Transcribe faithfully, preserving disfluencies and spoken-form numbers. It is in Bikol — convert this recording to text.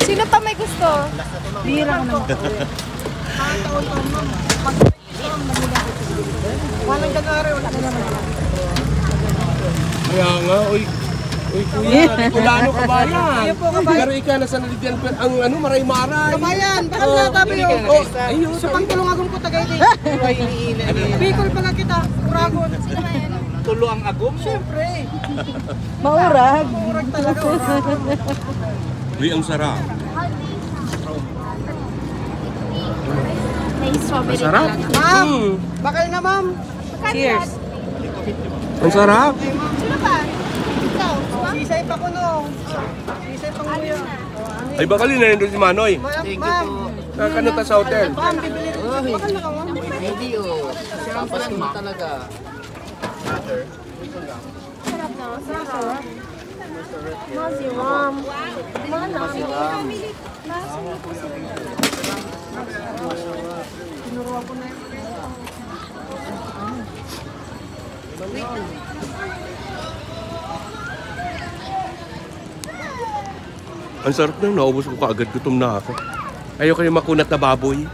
Sino pa may gusto? Bira ko naman. Walang January, wala na naman. Kaya nga, uy. Uy, kuya, Bicolano, kabayan. Ayun po, kabayan. Pero ikaw na sa Lidian, pero ang ano, maray-maray. Kabayan, baka natabi yun. Oh, ayun. Sa pagtulong akong po, Tagaytay. Bicol pala kita, Uragon. Tulo ang agom. Siyempre, Maurag. Urag talaga, Uragon. Uy, ang sarap. May strawberry Sarap. talaga. Ma'am, Mm. Bakal na, ma'am. Cheers. Ang sarap. Sino pa? Ikaw? Sisay pa ko, no? Sisay pa ko, kuya. Ay, bakal yun na yun si Manoy. Ma'am, ma'am. Kakano ta sa hotel? Ma'am, bibili rin. Bakal na ka, ma'am? Hindi oh. Pasko talaga. Ma'am, si ma'am. Ma'am, ma'am. Ang sarap na, naubos ko kaagad, gutom na ako. Ayaw kayo makunat na baboy.